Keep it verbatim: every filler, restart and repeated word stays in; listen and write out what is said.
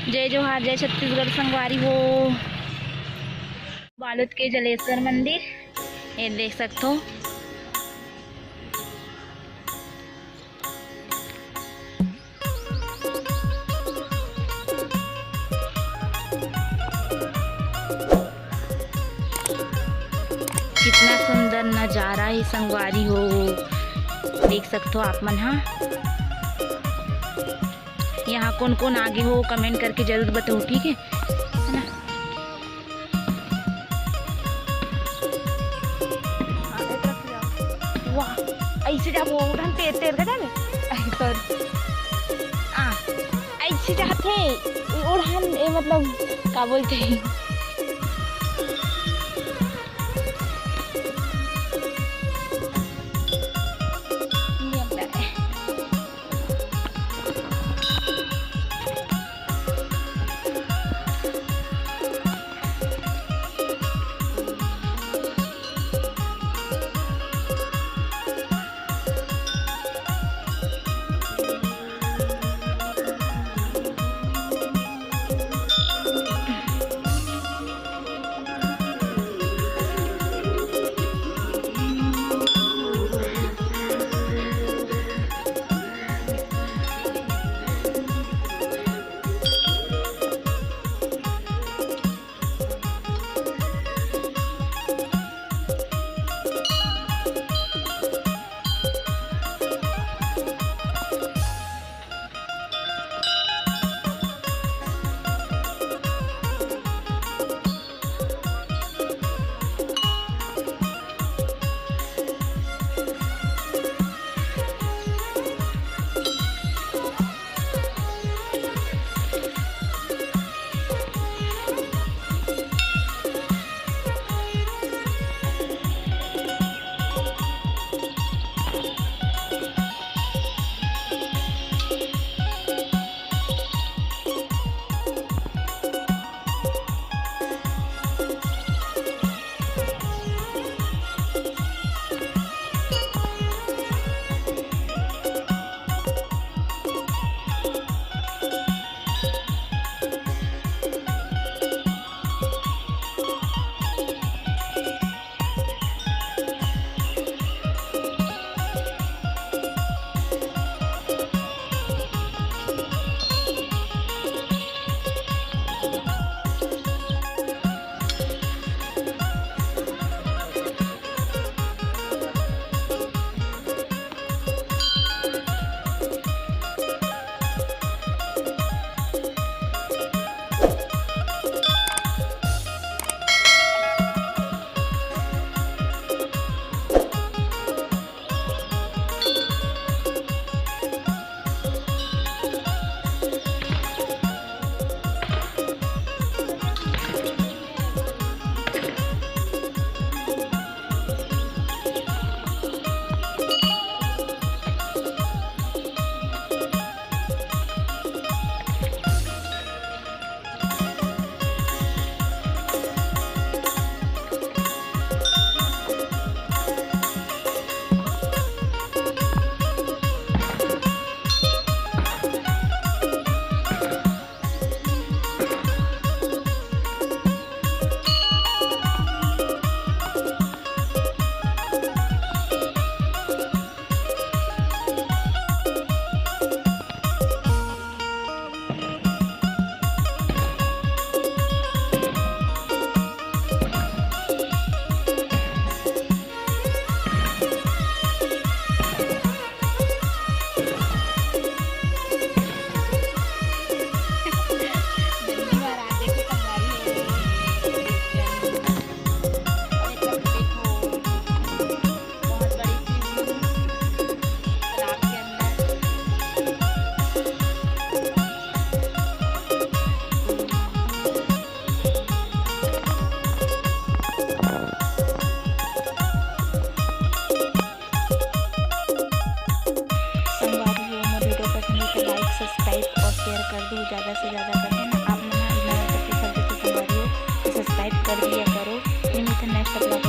जय जोहार, जय छत्तीसगढ़ संगवारी हो। बालोद के जलेश्वर मंदिर, ये देख सकथो। कितना सुंदर नजारा हे संगवारी हो, देख सकथो आप मन हा। यहाँ कोन कोन आगे हो, comment करके जरूर बताओ, ठीक है, है ना? वाह, ऐसे जाबो, उड़ान ते-, तेर का जाबे? अरे, sorry। आ, ऐसे जाथे, उड़ान, ए, मतलब, का बोलथे? संगवारी हो, मोर video पसंद हे तो like, subscribe और share कर दो, ज़्यादा से ज़्यादा कर देना। आप मन ह नवा सबके सब देखे संगवारी हो तो subscribe कर दिया करो। फिर मिलते next vlog।